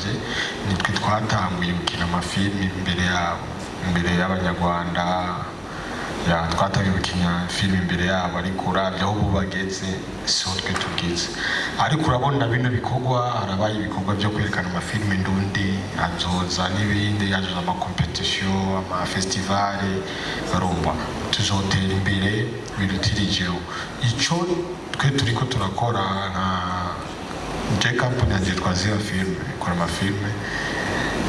Uravye nitwe twatanguye gukina amafilimi imbere yabo, imbere y'Abanyarwanda. Ya, twatangiye gukina filime imbere yabo, ariko uravye aho ubu bageze siho twe tugeze. Ariko urabona bino bikorwa, harabaye ibikorwa byo kwerekana amafilime ndundi, azoza n'ibindi, azoza ama compétition, ama festival. Urumva tuzotera imbere birutirijeho ico twe turiko turakora. Nka je, company yanje yitwa Zia Film, ikora amafilme,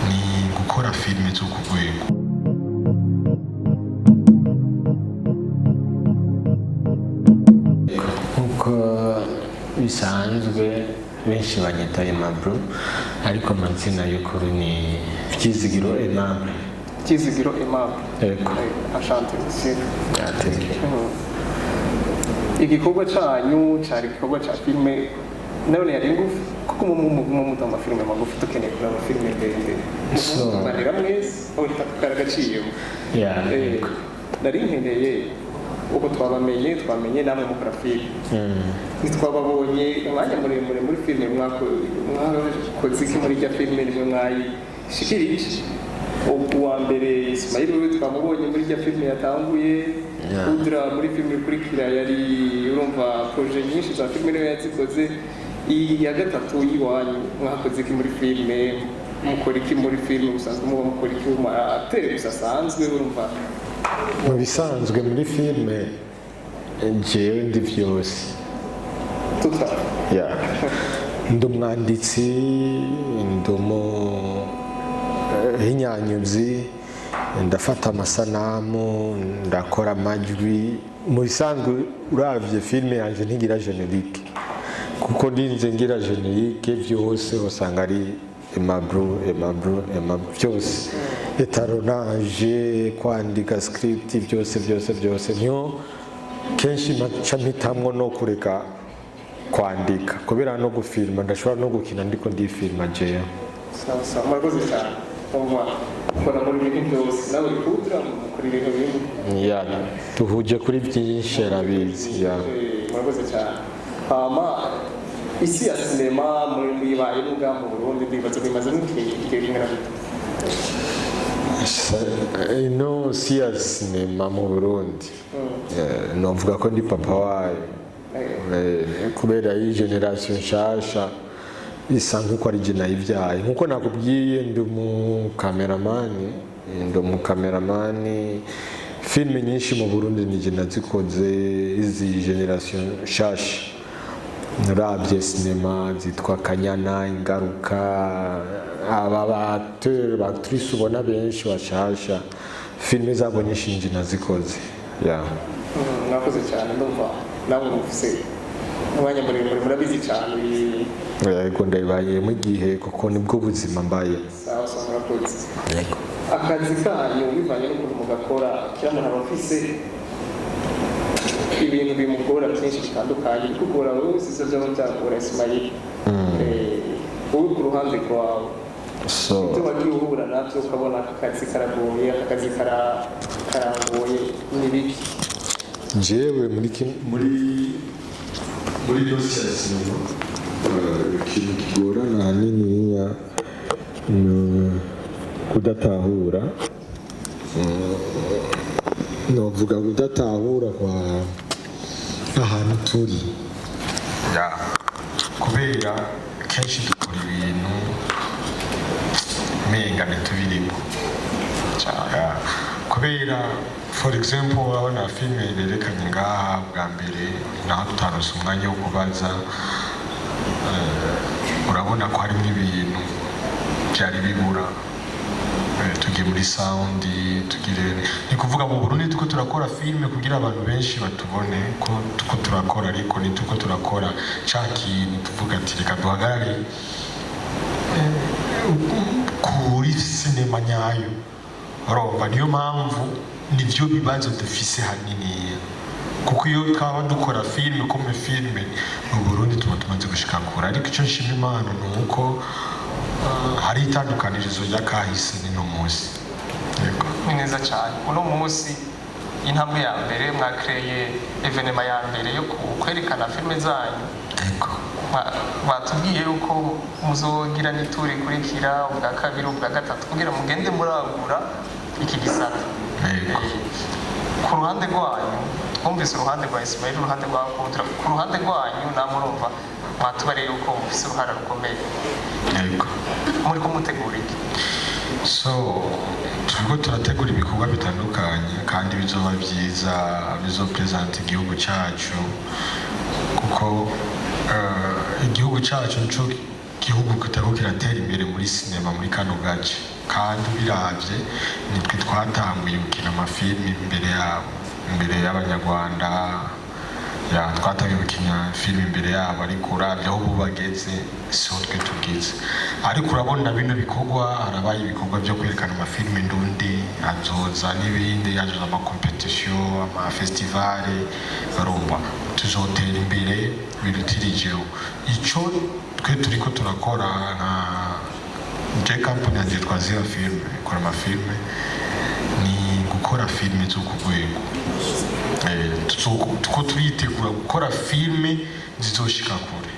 ni gukora filime zo ku rwego. Nk'uko bisanzwe, benshi banyita Aimable, ariko amazina y'ukuri ni Byizigiro Aimable. Byizigiro Aimable. Yego. Enchanté, monsieur. Yateye. Igikorwa cyanyu cyari igikorwa cya filime none yari ngufi, kuko mu muto amafilime magufi, dukeneye kureba amafilime ndende. Muganira mwese aho karagaciyemo. Yego. Nari nkeneye uko twabamenye, twamenye namwe mukora filime, ntitwababonye umwanya muremure muri filime. Mwakoze iki muri irya filime nimwe mwayishikirije? Uwa mbere Ismail, wewe twamubonye muri irya filime yatanguye. Udra muri filime ikurikira yari, urumva, projet nyinshi za filime niwe yazikoze. Iyi ya gatatu y'iwanyu, mwakoze iki muri filime? Mukora iki muri filime? Musanzwe muba mukora iki mu acteur gusa asanzwe, urumva? Mu bisanzwe muri filime jewe ndi byose. Tuta. Yeah. Ndi umwanditsi, ndi umuhinyanyuzi, ndafata amasanamu, ndakora amajwi. Mu bisanzwe uravye filime yanje ntigira générique, kuko ndinze ngira générique byose usanga ari Aimable, Aimable, Aimable byose, étalonnage, kwandika script, byose byose byose. Niyo kenshi nca mpitamwo no kureka kwandika kubera no gufilma ndashobora no gukina ndiko ndifilma jewe. Sawa sawa, murakoze cyane. Umva, ukora muri bintu byose nawe, Kudra, mukora ibintu bimwe. Ya, duhuje kuri byinshi, arabizi ya. Murakoze cyane. Hama isi ya sinema muri muyibayemo ngaha mu Burundi, ndibaza bimaze nk'igihe kingana gute? Ino si ya sinema mu Burundi, novuga ko ndi papa wayo. Kubera iyi génération nshasha isa nkuko ari je nayivyaye. Nkuko nakubwiye, ndi umukameramani, ndi umukameramani. Filime nyinshi mu Burundi nije nazikoze. Izi génération nshasha, uravye sinema zitwa Kanyana, Ingaruka, aba ba acteur, ba actrice ubona benshi bashasha, filime zabo nyinshi nje nazikoze, yeah. Mwakoze cyane. Ndumva nawe mufise umwanya muremure, murabizi cyane. Yego, ndabibayemo igihe kuko nibwo buzima mbaye. Sawa sawa, murakoze. Yego. Akazi kanyu, bivanye n'ukuntu mugakora, kila muntu aba afise ibintu bimugora byinshi bitandukanye. Bikugora wowe sizo byaba byagora Ismail. Wowe ku ruhande rwawe, so ibyo wagiye uhura nabyo ukabona aka kazi karagoye, aka kazi karangoye, ni biki? Jewe muri dosiye ya sinema, ikintu kigorana ahanini ni kudatahura. Novuga kudatahura kwa ahantu turi. Ya, kubera kenshi dukora ibintu menga ntitubirimo. Ya, kubera for example urabona filime berekanye ngaha bwa mbere, naho tutaronse umwanya wo kubaza, urabona ko harimo ibintu byari bibura. Tugiye muri sound, tugire ni kuvuga mu Burundi tuko turakora filime kugira abantu benshi batubone ko tuko turakora, ariko ni tuko turakora ca kintu tuvuga ati reka duhagarare kuri sinema nyayo. Urumva niyo mpamvu nivyo bibazo dufise hanini, kuko iyo twaba dukora filime comme filime mu Burundi tuba tumaze gushika kure. Ariko icyo nshima Imana ni uko hari itandukanirizo ry'akahise n'ino munsi. Yego. Ni neza cyane. Uno munsi intambwe ya mbere mwakreye, événement ya mbere yo kwerekana filime zanyu. Yego. Batubwiye yuko muzogira n'ituri ikurikira, ubwa kabiri, ubwa gatatu, kugira mugende muragura iki gisata. Yego. Ku ruhande rwanyu, twumvise uruhande rwa Ismail, uruhande rwa Kudra. Ku ruhande rwanyu namwe, urumva mwatubariye yuko mufise uruhara rukomeye. Yego. Muri kumutegura iki? So turiko turategura ibikorwa bitandukanye kandi bizoba byiza, bizopresenta igihugu cyacu, kuko igihugu cyacu nico gihugu kitariko kiratera imbere muri sinema muri kano gace, kandi ubiravye nitwe twatanguye gukina amafilimi imbere yabo, imbere y'Abanyarwanda. Ya, twatangiye gukina filime imbere yabo, ariko uravye aho ubu bageze siho twe tugeze. Ariko urabona bino bikorwa, harabaye ibikorwa byo kwerekana amafilime ndundi, hazoza n'ibindi, hazoza ama compétition, ama festival. Barumva tuzotera imbere birutirijeho. Ico twe turiko turakora nka je, company yanjye yitwa Zira Film, ikora amafilme, ni gukora filime zo ku rwego. Tuko turitegura gukora filime zizoshika kure,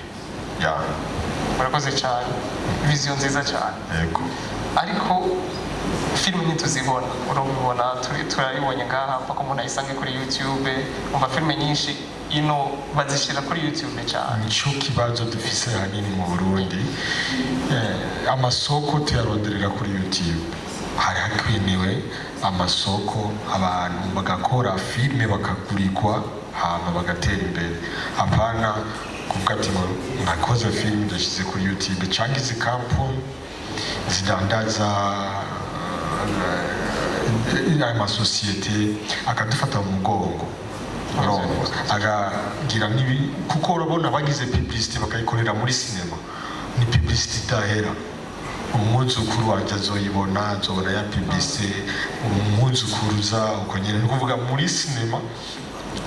ya. Murakoze cyane, vision nziza cyane. Yego. Ariko filime ntituzibona, urabibona, turabibonye ngaha mpaka umuntu ayisange kuri YouTube. Umva, filime nyinshi ino bazishyira kuri YouTube cyane. Nico kibazo dufise hanini mu Burundi. Amasoko tuyaronderera kuri YouTube. Hari hakenewe amasoko, abantu bagakora filime bakagurirwa, hama bagatera imbere, apana kuvuga ati ngo nakoze filime ndashyize kuri YouTube, cyangwa izi kampuni zidandaza, ayo masosiyete akadufata mu mugongo, urumva, akagira n'ibi, kuko urabona bagize publicité bakayikorera muri sinema, ni publicité idahera. Umwuzukuru wanjye azoyibona, azobona ya publicité, umwuzukuruza uko nyene. Ni ukuvuga muri sinema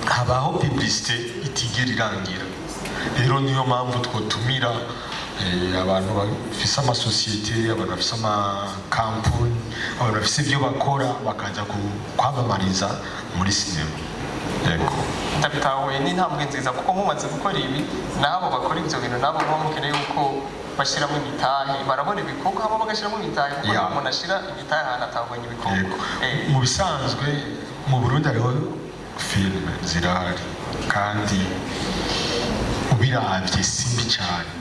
habaho publicité itigera irangira. Rero niyo mpamvu twotumira abantu bafise amasosiyete, abantu bafise amakampuni, abantu bafise ibyo bakora, bakaza kwamamariza muri sinema. Yego. Ndabitahuye, ni intambwe nziza, kuko mumaze gukora ibi, n'abo bakora ibyo bintu nabo muba mukeneye yuko bashyiramo imitahe, barabona ibikorwa hama bagashyiramo imitahe, kuko umuntu ashyira imitahe ahantu atabonye ibikorwa. Yego. Mu bisanzwe mu Burundi hariho filime zirahari, kandi ubiravye si mbi cyane,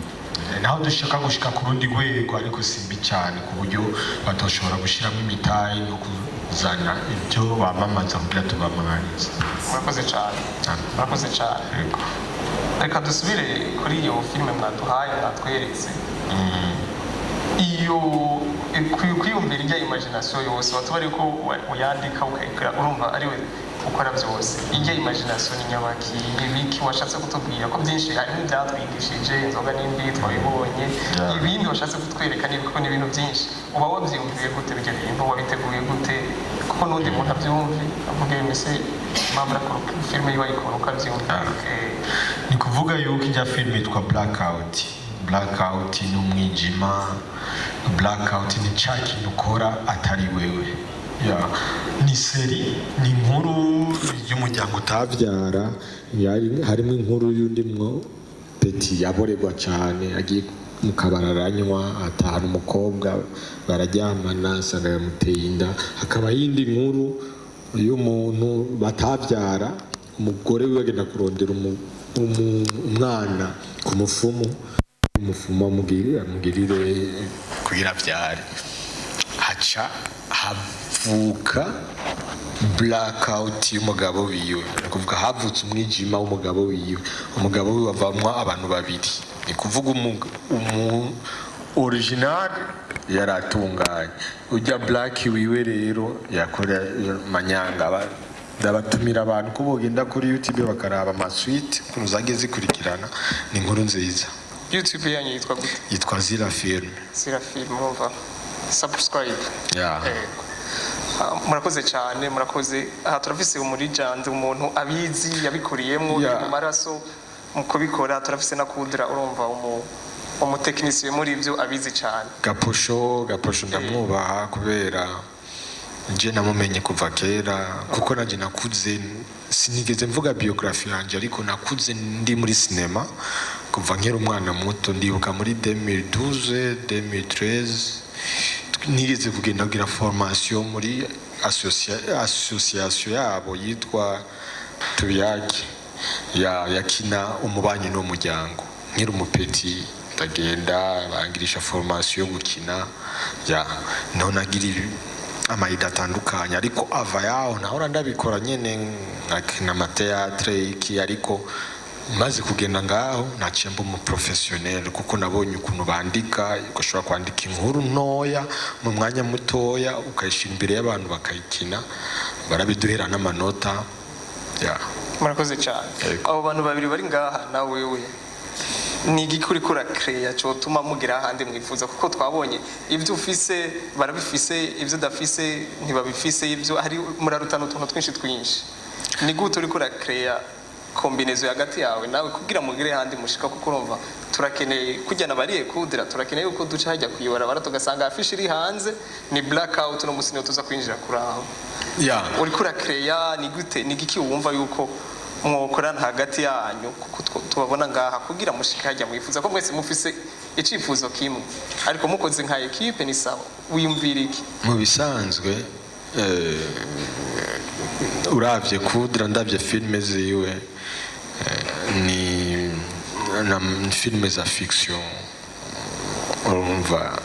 naho dushaka gushika ku rundi rwego, ariko si mbi cyane ku buryo batoshobora gushyiramo imitahe no kuzana ibyo bamamaza kugira tubamamarize. Murakoze cyane. Murakoze cyane. Yego. Reka dusubire kuri iyo filime mwaduhaye, mwatweretse. Iyo kwiyumvira ijya imagination yose watubari ko uyandika ukayikora, urumva ari we ukora byose, ijya imagination ni nyabaki? Ni biki washatse kutubwira? Ko byinshi harimo ibyatwigishije, inzoga n'imbi twabibonye. Ibindi washatse kutwereka ni kuko ni ibintu byinshi. Uba wabyiyumviye gute ibyo bintu? Wabiteguye gute? Kuko n'undi muntu abyumve avuge mbese impamvu arakora filime yiwe, ayikora uko abyumva. Ni kuvuga yuko ijya filime yitwa Blackout. Blackout ni umwijima, blackout ni cya kintu ukora atari wewe. Ya, ni série, ni inkuru y'umuryango utabyara. Harimo inkuru y'undi mwo petit yaborerwa cyane, agiye mu kabari aranywa, atahana umukobwa bararyamana, asanga yamuteye inda. Hakaba yindi nkuru y'umuntu batabyara, umugore wiwe agenda kurondera umwana ku mufumu, umufumu amugirire kugira abyare, haca havuka blackout y'umugabo wiwe. Ni ukuvuga havutse umwijima w'umugabo wiwe, umugabo wiwe avamwo abantu babiri. Ni kuvuga umu original yari atunganye, ujya black wiwe rero yakora manyanga. Ndabatumira abantu ko bogenda kuri YouTube bakaraba ama suite ukuntu zagiye zikurikirana. Ni inkuru nziza. YouTube yanyu yitwa gute? Yitwa Zira Film. Zira Film, murumva, subscribe. Yeah. Yego. Ah, murakoze cyane, murakoze. Aha turafise umurijandi, umuntu abizi, yabikuriyemo, biri mu maraso mu kubikora. Turafise na Kudra, urumva, umutekinisiye muri ibyo, abizi cyane. Gaposho, Gaposho ndamwubaha kubera Je namumenye kuva kera, kuko nanjye nakuze, sinigeze mvuga biographie yanjye, ariko nakuze ndi muri sinema kuva nkiri umwana muto. Ndibuka muri 2012, 2013 nigeze kugenda kugira formation muri association yabo yitwa Tubiyake ya yakina umubanyi n'umuryango. Nkiri umupeti ndagenda bangirisha formation yo gukina, ya niho nagira ama idées atandukanye. Ariko ava yaho nahora ndabikora nyene, nkakina ama théâtre iki, ariko maze kugenda ngaho naciye mba umu professionnel, kuko nabonye ukuntu bandika, ugashobora kwandika inkuru ntoya mu mwanya mutoya, ukayishyira imbere y'abantu bakayikina, barabiduhera n'amanota ya. Murakoze cyane. Yego. Abo bantu babiri bari ngaha na wewe, ni igiki uriko urakereya cotuma mugira ahandi mwifuza? Kuko twabonye ibyo ufise barabifise, ibyo udafise ntibabifise, ibyo hari murarutana utuntu twinshi twinshi. Ni gute uriko urakereya combinaison hagati yawe nawe kugira mugire ahandi mushika? Kuko urumva turakeneye kujyana bariye kudira, turakeneye yuko duca hajya kuyibarabara tugasanga affiche iri hanze ni blackout, no musi niho tuza kwinjira kuraho. Uriko urakereya ni gute? Ni igiki wumva yuko mwokorana hagati yanyu, kuko tubabona ngaha, kugira mushike hajya mwifuza, ko mwese mufise icifuzo kimwe, ariko mukoze nka équipe ni sawa? Wiyumvira iki? Mu bisanzwe, uravye Kudra, ndavye filime ziwe, ni na filime za fiction, urumva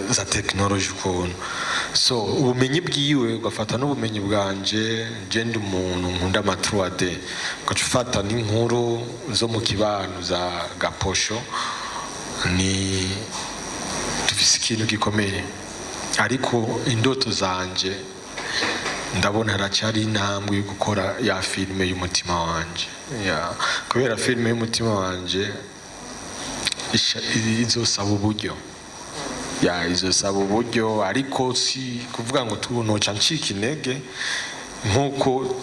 za technology ukuntu. So ubumenyi bwiwe ugafata n'ubumenyi bwanje, je ndi umuntu nkunda ama 3D, ugaca ufata n'inkuru zo mu kibano za gaposho, ni dufise ikintu gikomeye. Ariko indoto zanje, ndabona haracyari intambwe yo gukora ya filime y'umutima wanje, ya kubera filime y'umutima wanje izosaba uburyo, ya izosaba uburyo. Ariko si kuvuga ngo tunoca ncika intege, nk'uko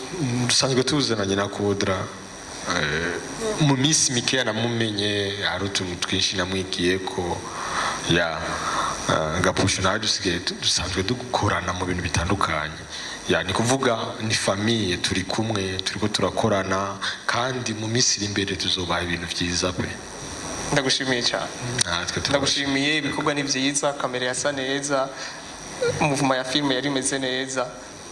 dusanzwe tuzananye na Kudra. Mu minsi mikeya namumenye, hari utuntu twinshi namwigiye ko ya Gapusho nawe dusigaye dusanzwe dukorana mu bintu bitandukanye. Ya ni kuvuga ni famille, turi kumwe, turiko turakorana, kandi mu minsi iri imbere tuzobaha ibintu vyiza pe. Ndagushimiye cyane. Natwe turabashimiye. Ndagushimiye, ibikorwa ni byiza, kamera yasa neza, umuvuma ya filime yari imeze neza,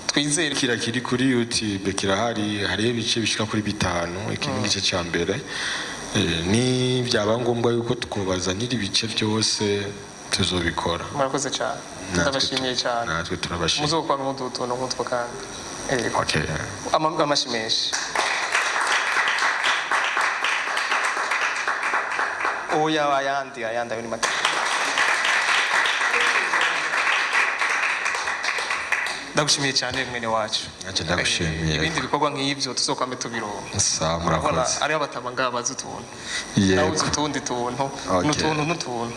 twizere. Kira kiri kuri YouTube kirahari, hariho ibice bishika kuri bitanu, iki ni igice cya mbere. Ni byaba ngombwa yuko twubazanira ibice byose tuzobikora. Murakoze cyane. Ndabashimiye cyane. Natwe turabashimiye. Muzokwama muduha utuntu nk'utwo kandi. Yego. Okay. Amashi menshi. Oya, ayandi, ayandi, ayo ni make. Ndagushimiye cyane, mwene wacu. Nanjye ndagushimiye. Ibindi bikorwa nk'ibyo tuzokwame tubironka. Sawa, Urabona murakoze. ariho abatama ngaha bazi utuntu. Yego. Nawe uzi utundi tuntu. Okay. N'utuntu n'utuntu.